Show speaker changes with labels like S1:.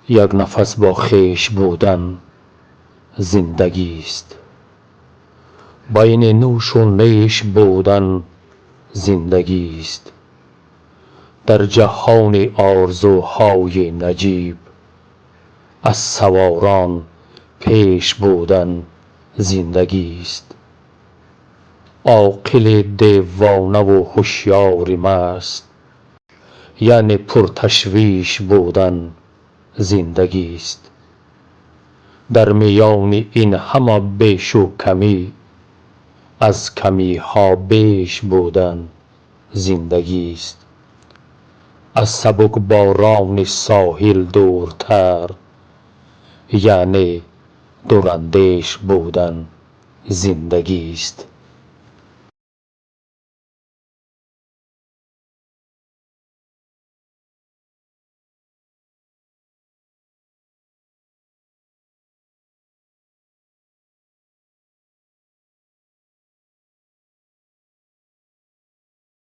S1: Як нафас бо хеш будан зиндагист. Байни нӯшу неш будан зиндагист. Дар ҷаҳони орзуҳои наҷиб аз саворон пеш будан зиндагист. Оқили девонаву ҳушёри маст, яъне пурташвиш будан зиндагист. Дар миёни ин ҳама бешу камӣ аз камиҳо беш будан зиндагист. Аз сабукборони соҳил дуртар, яъне дурандеш будан зиндагист.